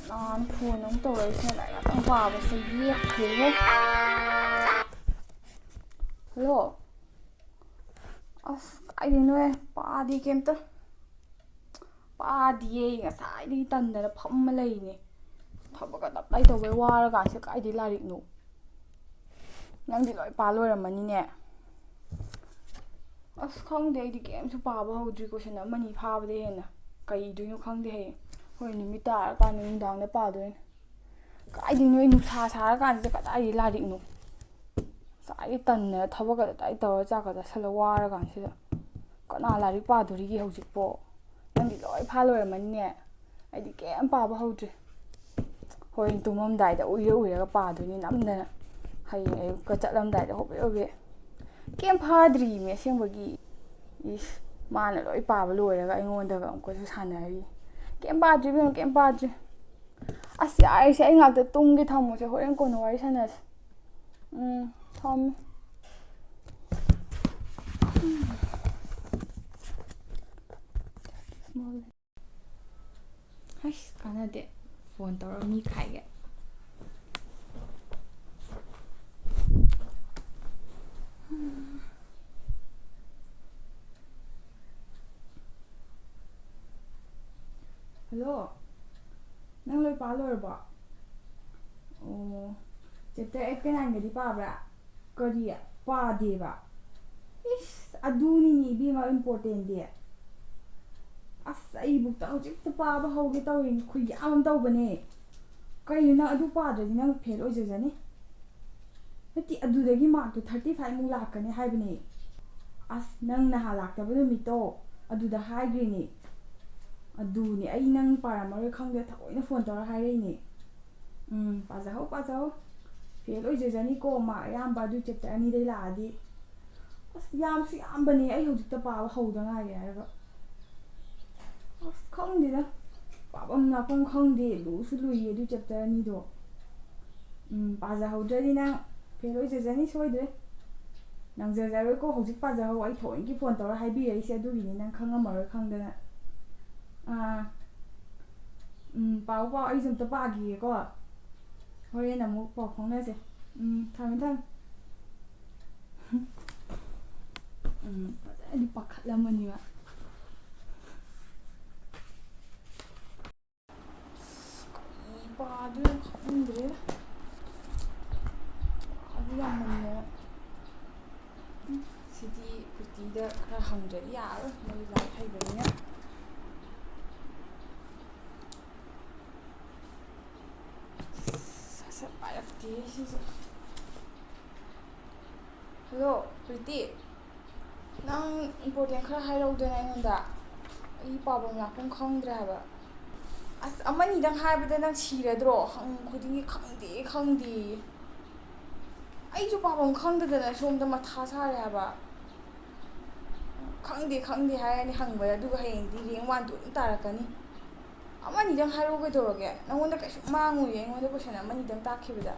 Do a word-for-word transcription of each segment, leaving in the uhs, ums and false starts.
ꯅꯍꯥꯟ ꯐꯣꯟ ꯑꯃꯨꯛ ꯇꯧꯔꯛꯏꯁꯤꯅ ꯂꯥꯏꯔꯤꯛ ꯑꯃꯇꯪ ꯄꯥꯕꯁꯦ ꯌꯦꯠꯈ꯭ꯔꯦꯍꯦ꯫ ꯍꯜꯂꯣ꯫ ꯑꯁ, ꯀꯥꯏꯗꯩꯅꯣꯍꯦ? ꯄꯥꯗꯦ ꯀꯩꯝꯇ꯫ ꯄꯥꯗꯤꯌꯦ, ꯉꯁꯥꯏꯗꯒꯤ ꯇꯟꯗꯅ ꯐꯝꯃ ꯂꯩꯔꯤꯅꯦ꯫ ꯊꯕꯛꯀ ꯇꯞꯇꯥꯏ ꯇꯧꯕꯩ ꯋꯥꯔꯀꯥꯟꯁꯤꯗ ꯀꯥꯏꯗꯩ ꯂꯥꯏꯔꯤꯛꯅꯣ? ꯅꯪꯗꯤ ꯂꯣꯏ ꯄꯥ ꯂꯣꯏꯔꯝꯃꯅꯤꯅꯦ꯫ ꯑꯁ, ꯈꯪꯗꯦ, ꯑꯩꯗꯤ ꯀꯩꯝꯁꯨ ꯄꯥꯕ ꯍꯧꯗ꯭ꯔꯤ, ꯀꯣꯏꯁꯟ ꯑꯃꯅꯤ ꯐꯥꯕꯗꯩ ꯍꯦꯟꯅ꯫ ꯀꯩ ꯏꯗꯣꯏꯅꯣ ꯈꯪꯗꯦ ꯍꯌꯦꯡ꯫ ꯍꯣꯔꯦꯟ ꯅꯨꯃꯤꯠ ꯇꯥꯔꯀꯥꯟꯗ ꯅꯨꯡꯗꯥꯡꯗ ꯄꯥꯗꯣꯏꯅꯦ꯫ ꯀꯥꯏꯗꯩꯅꯣ, ꯑꯩ ꯅꯨꯡꯁꯥ ꯁꯥꯔꯀꯥꯟꯁꯤꯗ ꯀꯗꯥꯏꯗꯒꯤ ꯂꯥꯏꯔꯤꯛꯅꯣ? ꯉꯁꯥꯏꯗꯒꯤ ꯇꯟꯗꯅ ꯊꯕꯛꯀ ꯇꯞꯇꯥꯏ ꯇꯧꯔ ꯆꯥꯛꯀ ꯆꯥꯁꯜꯂ ꯋꯥꯔꯀꯥꯟꯁꯤꯗ ꯀꯅꯥ ꯂꯥꯏꯔꯤꯛ ꯄꯥꯗꯣꯔꯤꯒꯦ ꯍꯧꯖꯤꯛꯄꯣ? ꯅꯪꯗꯤ ꯂꯣꯏ ꯐꯥ ꯂꯣꯏꯔꯝꯃꯅꯤꯅꯦ꯫ ꯑꯩꯗꯤ ꯀꯩꯝ ꯄꯥꯕ ꯍꯧꯗ꯭ꯔꯤ꯫ ꯍꯣꯔꯦꯟ ꯇꯨꯝꯃꯝꯗꯥꯏꯗ ꯎꯏꯔ ꯎꯏꯔꯒ ꯄꯥꯗꯣꯏꯅꯤ ꯅꯝꯗꯅ꯫ ꯍꯌꯦꯡ ꯑꯌꯨꯛꯀ ꯆꯠꯂꯝꯗꯥꯏꯗ ꯍꯣꯕꯦ ꯍꯣꯕꯦ꯫ ꯀꯩꯝ ꯐꯥꯗ꯭ꯔꯤꯃꯦ ꯑꯁꯦꯡꯕꯒꯤ꯫ ꯏꯁ, ꯃꯥꯅ ꯂꯣꯏ ꯄꯥꯕ ꯂꯣꯏꯔꯒ ꯑꯩꯉꯣꯟꯗꯒ ꯑꯃꯨꯛꯀꯁꯨ ꯁꯥꯟꯅꯔꯤ꯫ ꯀꯩꯝ ꯄꯥꯗ꯭ꯔꯤ ꯏꯕꯦꯝꯃ, ꯀꯩꯝ ꯄꯥꯗ꯭ꯔꯤ꯫ ꯑꯁ, ꯌꯥꯔꯦꯁꯦ, ꯑꯩ ꯉꯥꯛꯇ ꯇꯨꯝꯒꯦ, ꯊꯝꯃꯣꯁꯦ, ꯍꯣꯔꯦꯟ ꯀꯣꯟꯅ ꯋꯥꯔꯤ ꯁꯥꯟꯅꯁꯦ꯫ ꯎꯝ, ꯊꯝꯃꯦ꯫ ꯑꯁ, ꯀꯥꯟꯅꯗꯦ꯫ ꯐꯣꯟ ꯇꯧꯔ ꯃꯤ ꯈꯥꯏꯒꯦ꯫ ꯍꯜꯂꯣ꯫ ꯅꯪ ꯂꯣꯏ ꯄꯥ ꯂꯣꯏꯔꯕꯣ? ꯑꯣ, ꯆꯦꯞꯇꯔ ꯑꯩꯠꯀ ꯅꯥꯏꯟꯒꯗꯤ ꯄꯥꯕ꯭ꯔꯥ? ꯀꯔꯤ? ꯄꯥꯗꯦꯕ? ꯏꯁ, ꯑꯗꯨꯅꯤꯅꯦ ꯏꯕꯦꯝꯃ important ꯗꯤ꯫ ꯑꯁ, ꯑꯩꯕꯨꯛꯇ ꯍꯧꯖꯤꯛꯇ ꯄꯥꯕ ꯍꯧꯒꯦ ꯇꯧꯔꯤꯅꯤ, ꯈꯨꯌꯥꯝ ꯑꯃ ꯇꯧꯕꯅꯦ꯫ ꯀꯩꯅꯣ, ꯅꯪ ꯑꯗꯨ ꯄꯥꯗ꯭ꯔꯗꯤ ꯅꯪ ꯐꯦꯜ ꯑꯣꯏꯖꯖꯅꯤ꯫ ꯅꯠꯇꯦ, ꯑꯗꯨꯗꯒꯤ ꯃꯥꯔꯛꯇꯣ thirty five ꯃꯨꯛ ꯂꯥꯛꯀꯅꯤ ꯍꯥꯏꯕꯅꯦ꯫ ꯑꯁ, ꯅꯪ ꯅꯍꯥꯟ ꯂꯥꯛꯇꯕ ꯅꯨꯃꯤꯠꯇꯣ ꯑꯗꯨꯗ ꯍꯥꯏꯈ꯭ꯔꯤꯅꯦ꯫ ꯑꯗꯨꯅꯦ, ꯑꯩ ꯅꯪ ꯄꯥꯔꯝꯃꯔꯣꯏ ꯈꯪꯗꯦ, ꯊꯑꯣꯏꯅ ꯐꯣꯟ ꯇꯧꯔ ꯍꯥꯏꯔꯛꯏꯅꯦ꯫ ꯎꯝ, ꯄꯥꯖꯍꯧ, ꯄꯥꯖꯍꯧ꯫ ꯐꯦꯜ ꯑꯣꯏꯖꯖꯅꯤꯀꯣ, ꯃꯥꯔꯛ ꯑꯌꯥꯝꯕ ꯑꯗꯨ ꯆꯦꯞꯇꯔ ꯑꯅꯤꯗꯩ ꯂꯥꯛꯑꯗꯤ꯫ ꯑꯁ, ꯌꯥꯝꯁꯨ ꯌꯥꯝꯕꯅꯦ, ꯑꯩ ꯍꯧꯖꯤꯛꯇ ꯄꯥꯕ ꯍꯧꯗ ꯉꯥꯏꯔꯤ ꯍꯥꯏꯔꯒ꯫ ꯑꯁ, ꯈꯪꯗꯦꯗ, ꯄꯥꯐꯝ ꯂꯥꯛꯐꯝ ꯈꯪꯗꯦ, ꯂꯨꯁꯨ ꯂꯨꯏꯌꯦ ꯑꯗꯨ ꯆꯦꯞꯇꯔ ꯑꯅꯤꯗꯣ꯫ ꯎꯝ, ꯄꯥꯖꯍꯧꯗ꯭ꯔꯗꯤ ꯅꯪ ꯐꯦꯜ ꯑꯣꯏꯖꯖꯅꯤ ꯁꯣꯏꯗ꯭ꯔꯦ꯫ ꯅꯪꯖꯖꯔꯣꯏꯀꯣ, ꯍꯧꯖꯤꯛ ꯄꯥꯖꯍꯧ꯫ ꯑꯩ ꯊꯑꯣꯏꯀꯤ ꯐꯣꯟ ꯇꯧꯔ ꯍꯥꯏꯕꯤꯔꯛꯏꯁꯦ ꯑꯗꯨꯒꯤꯅꯤ, ꯅꯪ ꯈꯪꯉꯝꯃꯔꯣꯏ ꯈꯪꯗꯅ꯫ ꯑꯥ, ꯎꯝ, ꯄꯥꯎ ꯄꯥꯎ, ꯑꯩꯁꯨ ꯑꯝꯇ ꯄꯥꯈꯤꯒꯦꯀꯣ꯫ ꯍꯣꯔꯦꯟ ꯑꯃꯨꯛ ꯄꯥꯎ ꯐꯥꯎꯅꯁꯦ꯫ ꯎꯝ, ꯊꯝꯃꯦ ꯊꯝꯃꯦ꯫ ꯎꯝ, ꯐꯖꯅꯗꯤ ꯄꯥꯈꯠꯂꯝꯃꯅꯤꯕ꯫ ꯑꯁ, ꯀꯔꯤ ꯄꯥꯗꯣꯏꯅꯣ ꯈꯪꯗ꯭ꯔꯦꯗ꯫ ꯄꯥꯕ ꯌꯥꯝꯃꯟꯗꯅ꯫ ꯎꯝ, ꯁꯤꯗꯤ ꯄ꯭ꯔꯤꯇꯤꯗ ꯈꯔ ꯍꯪꯗ꯭ꯔꯗꯤ ꯌꯥꯔꯔꯣꯏ, ꯃꯣꯏ ꯂꯥꯏꯔꯤꯛ ꯍꯩꯕꯅꯤꯅ꯫ ꯁꯠ ꯁꯠ ꯄꯥꯏꯔꯛꯇꯦ ꯁꯤꯁꯨ꯫ ꯍꯜꯂꯣ, ꯄ꯭ꯔꯤꯇꯤ꯫ ꯅꯪ important ꯈꯔ ꯍꯥꯏꯔꯧꯗꯅ ꯑꯩꯉꯣꯟꯗ꯫ ꯑꯩ ꯄꯥꯐꯝ ꯂꯥꯛꯐꯝ ꯈꯪꯗ꯭ꯔꯦ ꯍꯥꯏꯕ꯫ ꯑꯁ, ꯑꯃꯅꯤꯗꯪ ꯍꯥꯏꯕꯗ ꯅꯪ ꯁꯤꯔꯗ꯭ꯔꯣ? ꯍꯪ ꯈꯨꯗꯤꯡꯒꯤ "ꯈꯪꯗꯦ, ꯈꯪꯗꯦ"꯫ ꯑꯩꯁꯨ ꯄꯥꯐꯝ ꯈꯪꯗꯗꯅ ꯁꯣꯝꯗ ꯃꯊꯥ ꯁꯥꯔꯦ ꯍꯥꯏꯕ꯫ "ꯈꯪꯗꯦ, ꯈꯪꯗꯦ" ꯍꯥꯏꯔꯅꯤ ꯍꯪꯕꯗ, ꯑꯗꯨꯒ ꯍꯌꯦꯡꯗꯤ rank one ꯇꯣ ꯑꯗꯨꯝ ꯇꯥꯔꯛꯀꯅꯤ꯫ ꯑꯃꯅꯤꯗꯪ ꯍꯥꯏꯔꯛꯑꯣ ꯀꯩꯗꯧꯔꯒꯦ? ꯅꯪꯉꯣꯟꯗ ꯀꯩꯁꯨ ꯃꯥꯡꯉꯣꯏꯌꯦ, ꯑꯩꯉꯣꯟꯗ question ꯑꯃꯅꯤꯗꯪ ꯇꯥꯛꯈꯤꯕꯗ꯫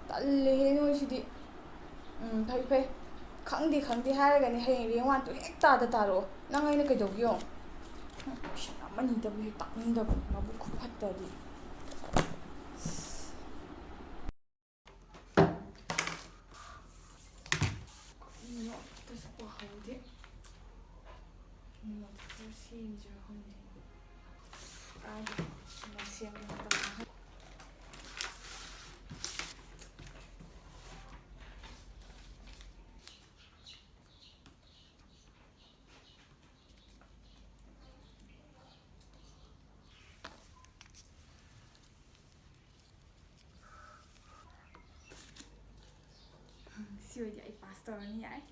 ꯇꯜꯂꯦꯍꯦ ꯅꯣꯏꯁꯤꯗꯤ꯫ ꯎꯝ, ꯐꯩ, ꯐꯩ꯫ "ꯈꯪꯗꯦ, ꯈꯪꯗꯦ" ꯍꯥꯏꯔꯒꯅꯦ ꯍꯌꯦꯡ rank one ꯇꯣ ꯍꯦꯛ ꯇꯥꯗ ꯇꯥꯔꯛꯑꯣ꯫ ꯅꯪ ꯑꯩꯅ ꯀꯩꯗꯧꯒꯦ ꯌꯦꯡꯉꯣ꯫ ꯎꯝ, question ꯑꯃꯅꯤꯗꯕꯨ ꯍꯦꯛ ꯇꯥꯛꯅꯤꯡꯗꯕ, ꯃꯕꯨꯛ ꯈꯨꯐꯠꯇꯗꯤ꯫ ꯀꯔꯤꯅꯣ ꯑꯝꯇꯁꯨ ꯄꯥꯍꯧꯗꯦ꯫ Notes ꯈꯔ ꯁꯦꯝꯁꯤꯔ ꯈꯪꯗꯦ꯫ ꯀꯥꯏꯗ? Notes ꯁꯦꯝꯕ ꯃꯇꯝꯗ꯫ ꯁꯤ ꯑꯣꯏꯗꯤ ꯑꯩ pass ꯇꯧꯔꯅꯤ, ꯌꯥꯏ꯫